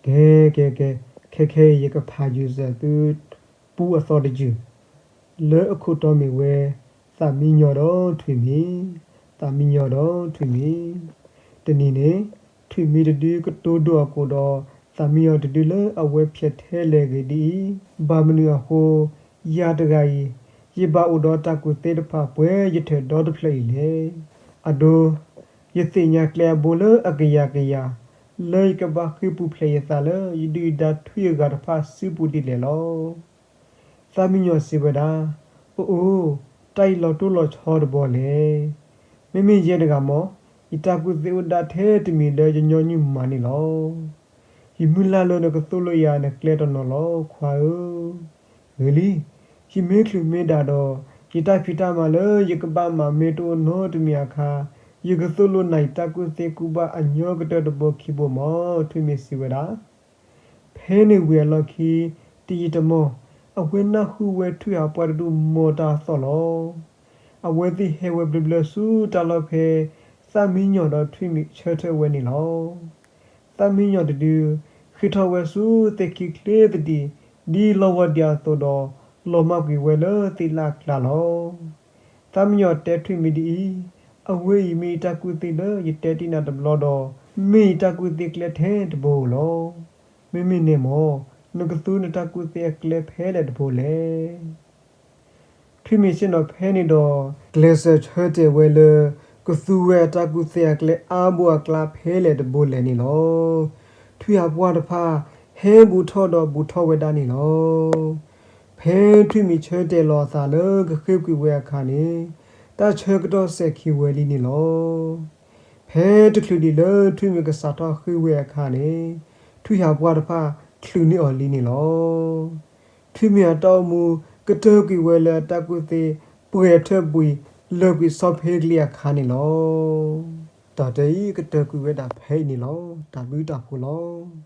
ကဲ ကဲ ကဲ, ခဲခဲအံၤ ယကဖးယုာ်စၢၤသု ပူအသီတယုၢ်, လၢအခိၣ်တီမ့ၢ်ဝဲ သးမံညီၤဒီးထွံၣ်မံၤ, သးမံညီၤဒီးထွံၣ်မံၤ. တနံၤန့ၣ် ထွံၣ်မံၤတဒုကတိၤဒိၣ်အကိာ်ဒီး သးမံညီၤတဒုလၢအဝဲဖျဲးထဲလဲၣ်ဂ့ၤဒ်အံၤ, ဘၣ်မနုၤအဃိ ယၤတဂၤအံၤ ယဘၣ်အိၣ်ဒီးတၢ်ကူၣ်သ့တဖၣ်ပှဲၤယထၢၣ်ဒီတဖျၢၣ်အံၤလဲၣ်. အဒိ ယသ့ၣ်ညါကျဲအဘိလၢအကယၤကယၤ လၢယကဘၣ်ဃ့ၢ်ပူၤဖျဲးယသးလၢ ယဒုၣ်ယဒါထွံၣ်အဂၤတဖၣ်စုပူၤဒ်လဲၣ်လီၤ. သးမံညီၤစံးဝဲဒၣ်, အိၣ်အိၣ်, တၢ်အံၤလီၤတိၢ်လီၤဆီတဘီလဲၣ်. မ့မ့ၢ်ယဲတဂၤမ့ၢ် ယတၢ်ကူၣ်သ့အိၣ်ဒၣ်ထဲတမံၤလၢယညီနုၢ်မးန့ၣ်လီၤ. ယမုၢ်လၢ်လၢနကသိၣ်လိယၤနကျဲတနီၤလီၤ ခွါဧၢ. ဂ့ၤလံ, ယမ့ၢ်ချုးမ့ၢ်ဒၣ်ဒီး ယတၢ်ဖံးတၢ်မၤလၢယကဘၣ်မၤမ့ၢ်တအိၣ်နီတမံၤအခါ, ယကသိၣ်လိနၤယတၢ်ကူၣ်သ့ကူဘၣ်အညီကတၢၢ်တဘိခံဘိမး ထွံၣ်မံၤစံးဝဲဒၣ်. ဖဲန့ၣ်ဝံၤအလီၢ်ခံ တယံာ်တမီၢ် အဝဲနၢ်ဟူဝဲထွံၣ်ဟးပှၢ်တဒူၣ်မိၢ်တၢ်အသီၣ်လီၤ. အဝဲသ့ၣ်ဟဲဝဲဘျၢဘျၢဆူတၢ်လီၢ်ဖဲ သးမံညီၤဒီးထွံၣ်မံၤဆၢထၢၣ်ဝဲန့ၣ်လီၤ. သးမံညီၤတဒု ဃ့ထီၣ်ဝဲဆူသ့ၣ်ခံချ့သဒံး ဒ်လီၤဝီၤဒံးအသိးဒီး လီၤမၢ်ကွံာ်ဝဲလၢသ့ၣ်လၣ်အကျါလီၤ. သးမံညီၤတဲထွံၣ်မံၤဒ်အံၤ, အဝဲအံၤမ့ၢ်ယတၢ်ကူၣ်သ့လၢယတဲတ့ၢ်နၤတဘျီဒီး မ့ၢ်ယတၢ်ကူၣ်သ့ကျဲထဲတဘိဧိၤလီၤ. မ့မ့ၢ်နဲမ့ၢ် နကသူနတၢ်ကူၣ်သ့အကျဲဖဲလဲၣ်တဘိလဲၣ်. ထွံၣ်မံၤဆ့ၣ်နီၤဖဲန့ၣ်ဒီး ကျဲးစၢးဆၢတဲာ်ဝဲလၢ ကသူဝဲအတၢ်ကူၣ်သ့အကျဲအါဘိအကျါဖဲလဲၣ်တဘိလဲၣ်န့ၣ်လီၤ. ထွံၣ်ဟးပှၢ်တဖၣ် ဟဲဘူးထီၣ်ဒီးဘူးထီၣ်ဝဲဒၣ်န့ၣ်လီၤ. ဖဲထွံၣ်မံၤဆၢတဲာ်လီၤအသးလၢကဃ့ၢ်ကွံာ်ဝဲအခါန့ၣ် တၢ်ဆၢကတီၢ်စဲၤခံဝဲလံန့ၣ်လီၤ. ဖဲတချုးဒံးလၢထွံၣ်မံၤကစးထီၣ်ဃ့ၢ်ဝဲအခါန့ၣ် ထွံၣ်ဟးပှၢ်တဖၣ်ချုးန့ၢ်အီၤလံန့ၣ်လီၤ. ထွံၣ်မံၤအတၢ်အိၣ်မူကတၢၢ်ကွံာ်ဝဲလၢအတၢ်ကူၣ်သ့ ပှဲၤထၢၣ်ဘှံးလၢာ်ကွံာ်ဆီဖ့ကလံၤအခါန့ၣ်လီၤ. တၢ်တဲအံၤကတၢၢ်ကွံာ်ဝဲဒၣ်ဖဲအံၤန့ၣ်လီၤ. တၢ်ဘျုးတၢ်ဖှိၣ်လီၤ.